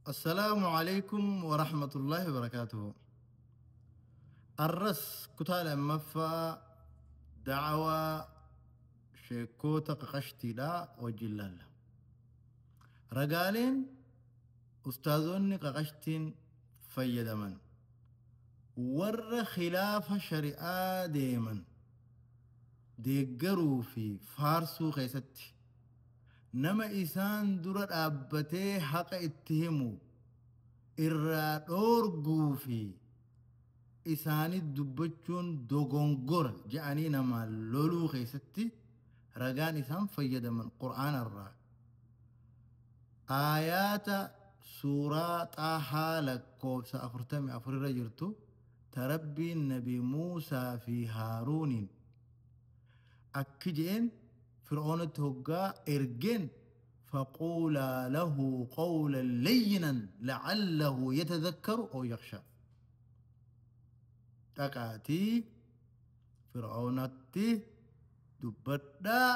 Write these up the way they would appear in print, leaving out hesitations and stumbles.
السلام عليكم ورحمة الله وبركاته. الرس كتال مفا دعوة شيكوتا قشتي لا وجلال رجالين أستاذوني قشتين فيدمن ور خلاف شريعة ديمن deeggaruu fi faarsuu keessatti nama isaan dura dhaabbatee haqa itti himu irraa dhoorguu fi isaanii dubbachuun dogongora je'anii nama loluu keessatti ragaan isaan fayyadaman qur'aana irraa aayaata suuraa xaahaa lakkoofsa 44 irra jirtu tarabbiin nabi Muusaa fi Haaruuniin akki je'een fir'oonatti hoggaa ergeen فقولا له قولا لينا لعله يتذكر أو يخشى. dhaqaatii fir'oonatti dubbadhaa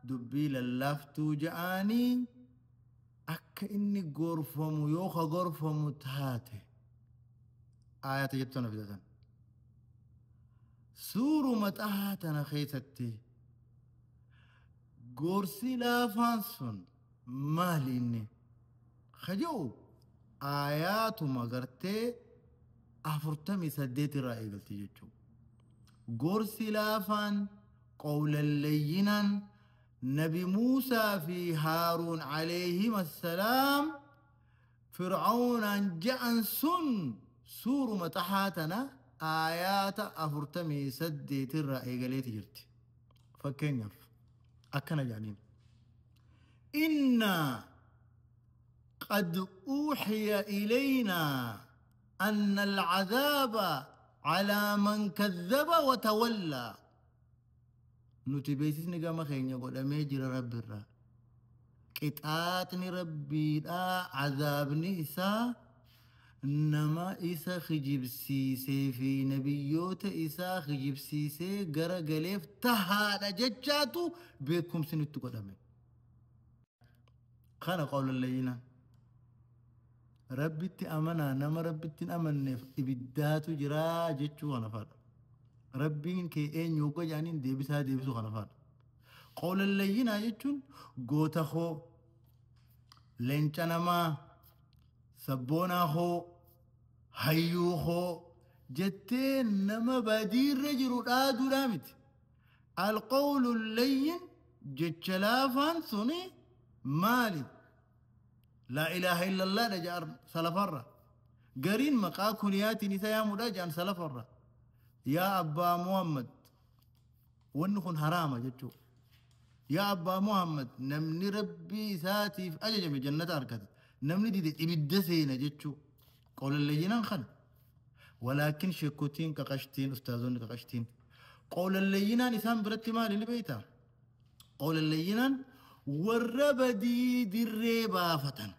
dubbii lallaaftuu ja'anii akka inni gorfamu yoo ka gorfamu taate aayata jettu na fidatan. Suuruma xahaa tana keessatti gorsi laafaan sun maali inni kaja'u aayaatuma gartee 48 irraa eegalti jechuudha. Gorsi laafaan qawlan layyinaan nabi Muusaa fi Haaruun alayhim assalaam fir'aawnaan ja'an sun suuruma xahaa tana aayaata 48 irraa eegaleeti jirti. Fakkeenyaaf akkana jedhaniin إنا قد أوحي إلينا أن العذاب على من كذب وتولى. Nuti beeksisni gama keenya godhamee jira Rabbi irraa. Qixaaxni Rabbiidhaa azaabni isaa nama isa kijibsiisee fi nabiyyoota isaa kijibsiisee gara galeef tahaadha jechaatu beekumsi nutti godhame. Kana qawlan layyinaan. Rabbitti amanaa nama Rabbitti hin amanneef ibiddaatu jiraa jechuu kana fa'aadha. Rabbiin kee eenyu hogga jedhaniin deebisaa deebisuu kana fa'aadha. Qawlan layyinaa jechuun goota koo, leenca namaa, sabboonaa koo, hayyuu koo jettee nama badiirra jiru dhaaduudhaa miti. Alqawlu layyin jecha laafaan suni maali? Laa ilaaha illallah dha jedhan salafarra. Gariin maqaa kuniyaatiin isa yaamuudha jedhan salafarra. Yaa abbaa Muhammad wanni kun haraama jechuudha. Yaa abbaa Muhammad namni rabbii isaatiif ajajame jannata argata. Namni dide ibidda seena jechuudha. Qawlan layyinaan kana. Walaakin sheekotiin qaqashtiin ustaazonni qaqashtiin qawlan layyinaan isaan biratti maali ni beektaa? Qawlan layyinaan warra badii dirree baafatan.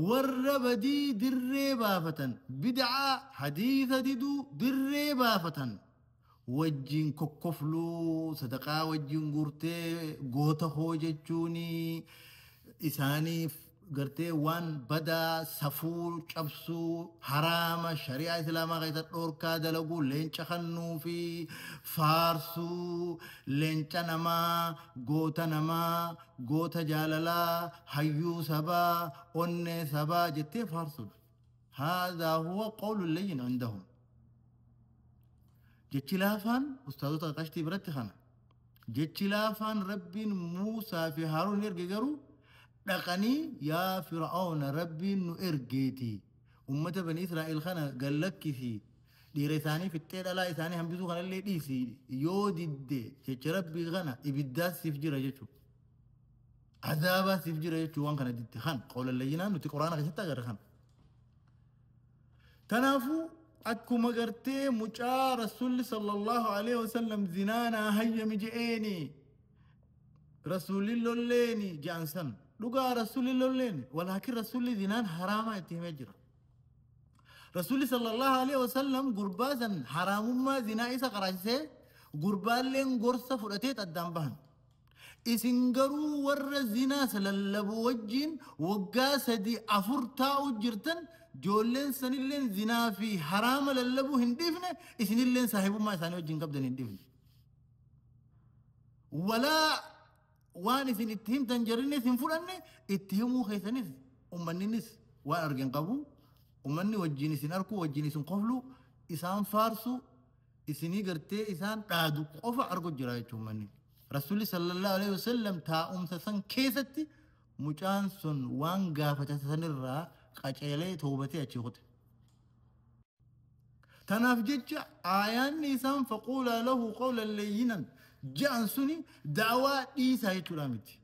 Warra badii dirree baafatan bid'aa hadiisa diduu dirree baafatan wajjin kokkofluu sadaqaa wajjin guurtee goota hoo jechuun isaaniif gartee waan badaa safuu cabsuu haraama shari'aa islaamaa keessatti dhoorkaa dalaguu leenca kannuu fi faarsuu leenca namaa goota namaa goota jaalalaa hayyuu sabaa onnee sabaa jettee faarsuudha. هذا هو قول اللين عندهم. Jechi laafaan ustaazota qashtii biratti kana. Jechi laafaan Rabbiin Muusaa fi Haaruun erge garuu dhaqanii yaa Fir'aawna Rabbiin nu ergeeti. Ummata bani Israa'el kana gallakkisi. Dhiira isaanii fixxee dhalaa isaanii hambisuu kanallee dhiisi. Yoo didde jecha Rabbii kana ibiddaas siif jira jechuudha. Azaabaa siif jira jechuudha waan kana didde kan qawlan layyinaan nuti quraana keessatti agarra kana. Kanaafuu akkuma gartee mucaa Rasuulli sallallahu alaihi wasallam zinaanaa hayyami je'eeni Rasuulli lolleeni je'an san dhugaa Rasuulli lolleeni walaakin Rasuulli zinaan haraamaa itti himee jira. Rasuulli sallallahu alaihi wasallam gurbaa san haraamummaa zinaa isa qaraasisee gurbaalleen gorsa fudhatee addaan bahan. Isin garuu warra zinaas lallabu wajjin waggaa 3 4 taa'u jirtan ijoolleen sanilleen zinaa fi haraama lallabuu hin dhiifne isinilleen saahibummaa isaanii wajjin qabdan hin dhiifne. Walaa waan isin itti himtan jarrinis hin fudhanne itti himuu keessanis ummanninis waan argan qabu ummanni wajjin isin arku wajjin isin qoflu isaan faarsu isinii gartee isaan dhaadu qofa argu jira jechuun ummanni. Rasuulli sallallahu alaihi wasallam taa'umsa san keessatti mucaan sun waan gaafate sanirraa qaceelee toobatee achi kute. Tanaaf jecha aayaanni isaan faquulaa lahu qawlan layyinan ja'an suni da'awaa dhiisaa jechuudha miti.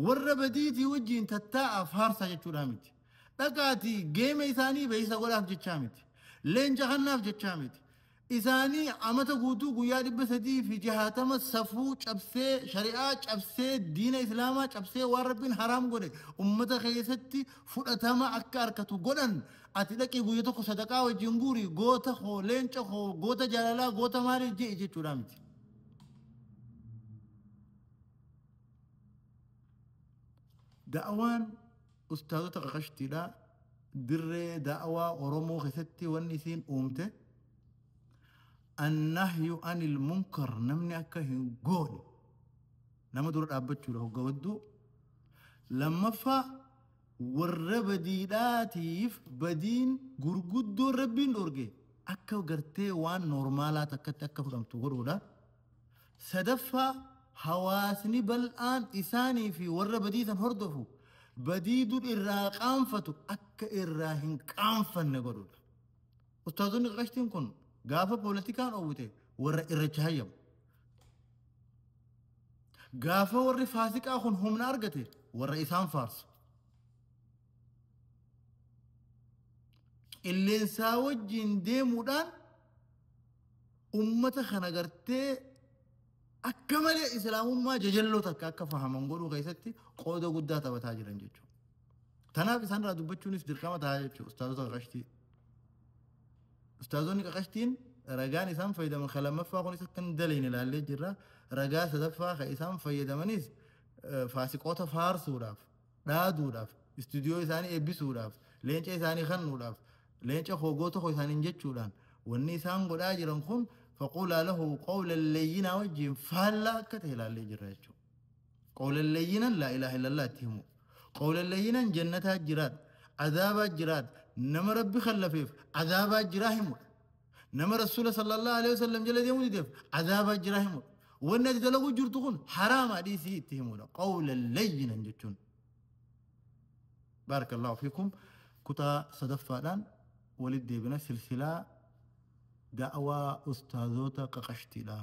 Warra badiitii wajjin tattaa'a faarsaa jechuudha miti. Dhaqaatii geema isaanii beeysa godhaaf jechaa miti. Leenca kannaaf jechaa miti. Isaanii amata guutuu guyyaa 360 safuu cabsee shari'aa cabsee diina islaamaa cabsee waan rabbiin haraam godhe ummata keessatti fudhatama akka harkatu godhan ati dhaqii guyya tokko sadaqaa wajjin guuri goota koo leenca koo goota jaalalaa goota maaliif je'i jechuudha miti. Da'awaan ustaazota qaqashtiidha dirree da'awaa Oromoo keessatti wanni isiin uumte النهي عن المنكر نمني أكا هنقول نما دور أبتشو له قودو لما فا والربديلاتيف بدين غرغدو ربين دورجي أكا وقرتي وان نورمالا تكت أكا فقمتو غرولا سدفا حواسني بالآن إساني في والربديثا هردفو بديد الإراق أنفتو أكا إراهن كانفن نقرولا أستاذوني قشتين كن gaafa poolitikaan oowwite warra irracha hayyamu. Gaafa warri faasiqaa kun humna argate warra isaan faarsu. Qilleensaa wajjin deemuudhaan ummata kana gartee akka malee islaamummaa jajalloo takka akka fahaman godhuu keessatti qooda guddaa taphataa jiran jechuudha. Tanaaf isaan irraa dubbachuunis dirqama ta'a jechuudha ustaazota qaqashtii. Ustaazonni qaqashtiin ragaan isaan fayyadaman kan lammaffaa kunis akka hin daleene ilaallee jirra. Ragaa sadaffaa kan isaan fayyadamanis faasiqoota faarsuudhaaf, dhaaduudhaaf, istuudiyoo isaanii eebbisuudhaaf, leenca isaanii kennuudhaaf, leenca hogoota koo isaaniin jechuudhaan wanni isaan godhaa jiran kun faquulaa lahu qawlan layyinaa wajjin faallaa akka ta'e ilaallee jirra jechuudha. Qawlan layyinan laa ilaaha illallah itti himu. Qawlan layyinan jannataa jiraadha. Azaabaa jiraadha. Nama rabbi khallafeef azaabaa jiraa himudha. Nama rasuula sallallahu alaihi wasallam jala deemuu dideef azaabaa jiraa himudha. Wanni ati dalaguu jirtu kun haraama dhiisii itti himudha. Qawlan layyinan jechuun. Baarakallahu fiikum. Kutaa sadaffaadhaan walitti deebina silsilaa da'awaa ustaazota qaqashtiidha.